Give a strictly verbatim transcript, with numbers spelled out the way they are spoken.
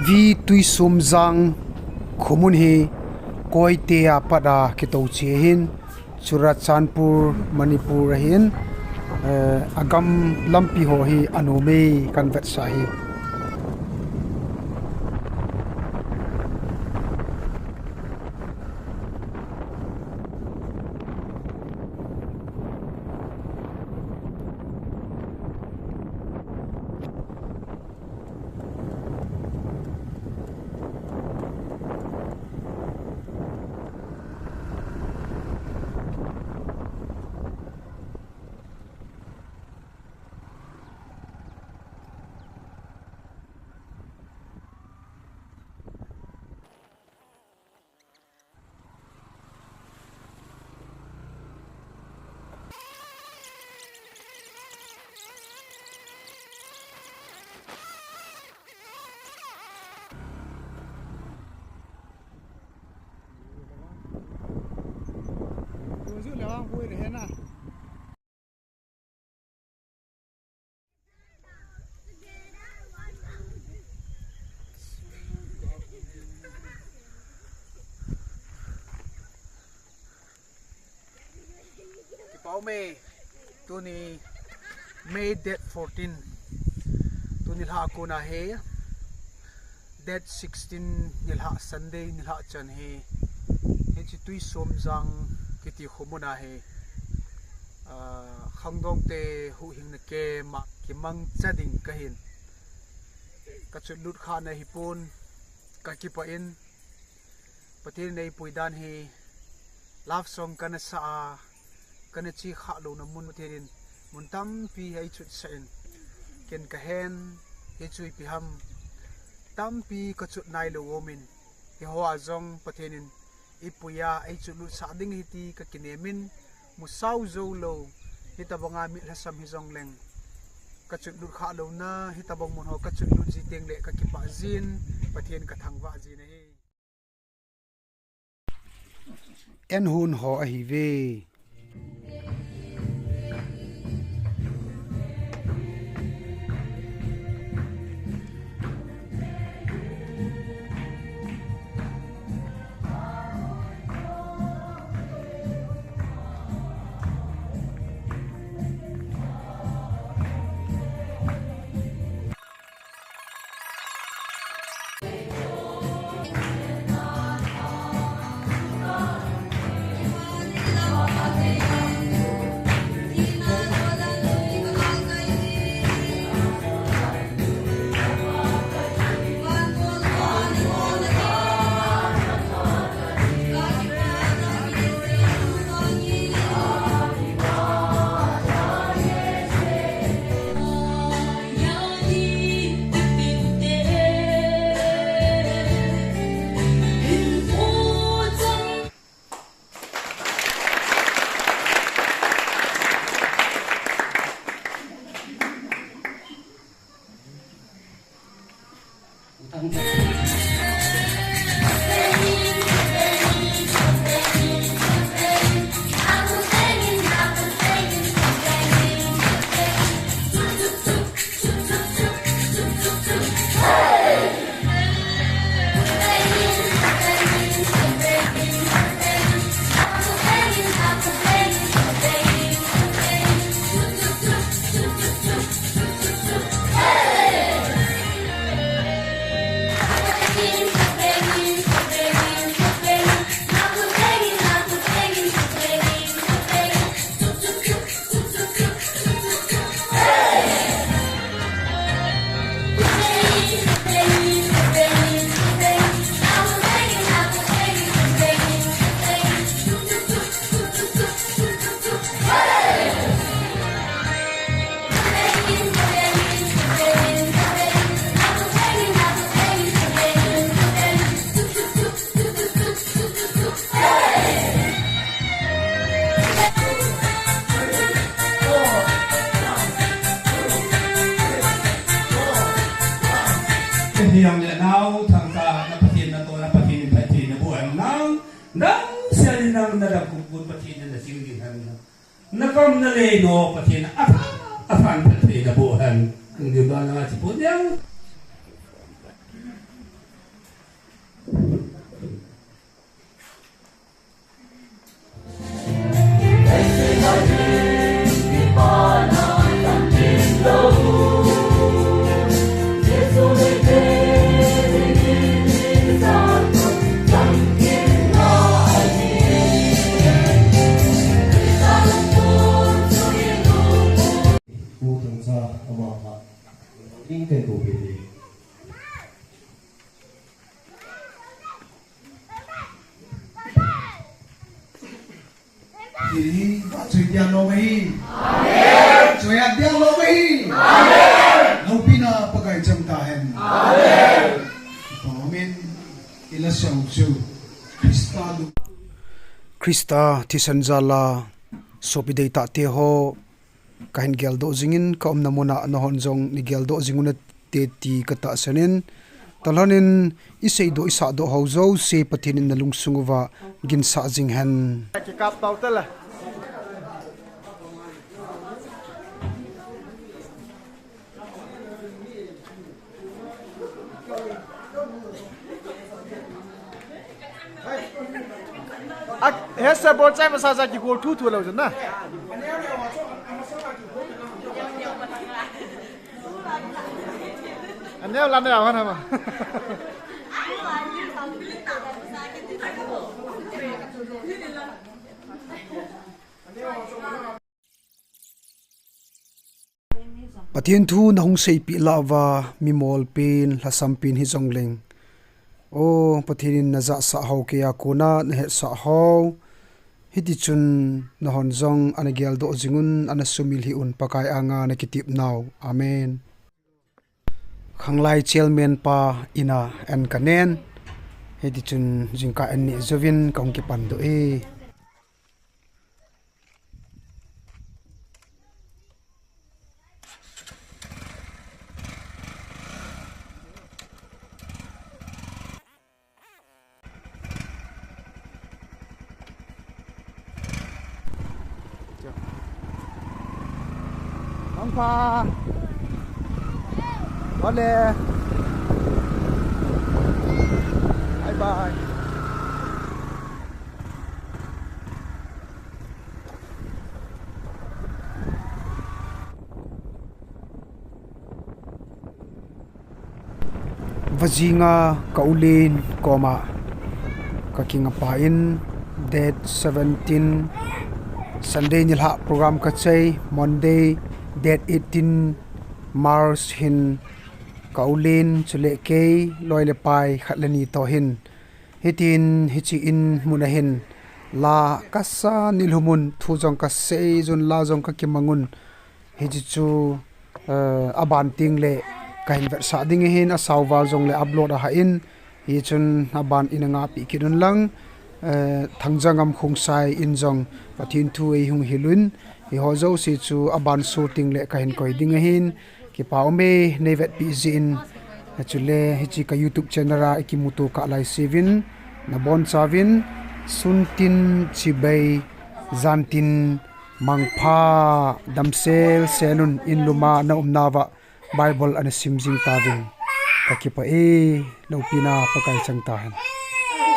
Tuisomjang khomun hi Koite a pat a kitou che ahin, Churachandpur, Manipur ahin, eh, agam lampi ho hi anom e kan vetsah hi. Kipa um e, tuni May date fourteen, tuni lha a kona hi, date sixteen nilhah Sunday nilhah chan hi, hiche Tuisomjang kiti khomun a hi, ah, khangdongte huhhingna camp a kimangcha ding kahin. Ka chutlut khahna hipon, ka kipah in, Pathen in eipui dan hi love song kana sa a, kana che khah louna mun Pathen in mun tampi hi eichutsah in, ken kahen, hichu ipi ham, tampi ka chut nailou um in, hiho a jong Pathen in eipui a, eichutlutsah ding ahi ti ka kinem in, musao jou lou, hitabang a mitlhasam hijongleng, ka chutlut khah louna, hitabang mun ho ka chutlut ji teng le ka kipah jin, Pathen ka thangvah jin ahi. En hon ho ahi ve. Hiang le nau, thangta na Pathen, natoh na Pathen in phatthei naboh hen lang, nang sial in nang nadam kumkun Pathen in najing ding hen lang. Nakam nalei no Pathen in atha, athan phatthei naboh hen. Ang di ba na chi pon yang. Ama kha, ning te tu pe ni. Hi, va choi dia lo mai. Amen. Choi a dia lo mai. Amen. Loupina Pakai chang tahen. Amen. Amen. Ila siang chu Krista lu. Krista thisan jal a sopi deitah te ho, kahin geldoh jingin, ka umna muna nahon jong nei geldoh jing u nate ti katahsan in, talhon in iseidoh, isahdoh ho jouse Pathen in nalungsung uva ginsah jing hen. Kikap tau tala. A, he se bol chai masa sa kigol thu thu lo jana. Aneo la neo han hama. Pathen thu nahung seipeh lah uva, mimol pen, lhasam pen hijongleng, o Pathen in najahsah ho, keiya kona nahetsah ho, hitichun nahon jong ana geldoh jing un, ana sumil hih un, Pakai anga nakitep nau. Amen. Khanglai chairman pa ina an kanen, hitichun jingkah an neh jouvin kahung kipan doh e. Mangpha. Ole. Bye bye. Vajinga ka ulen koma kakingapah in, date seventeen Sunday nilhah program kachai, Monday date eighteen March hin ka ulen chule kei loi le pai khat le ni toh hin, hitin hiche in mun a hin la kasa, nilhum un, thu jong kasei jun, la jong kakimang un. Hiche chu, eh, aban tengle kahin vetsah ding ahin, asao val jongle upload ahah in, hichun aban in angahpeh kit un lang, eh, Thangjangam Khongsai in jong Pathen thu eihung hil un, hiho jouse chu aban show tengle kahin koi ding ahin, kipa ume, neivetpeh jeh in, chule hiche ka YouTube channel a ikimuto kah laisevin, nabonchauvin, suntin chibai, jantin mangpha, damsel sel un, in lum a naumnauva Bible ana sim jing tauvin, kakipah e, loupina Pakai chang tahen.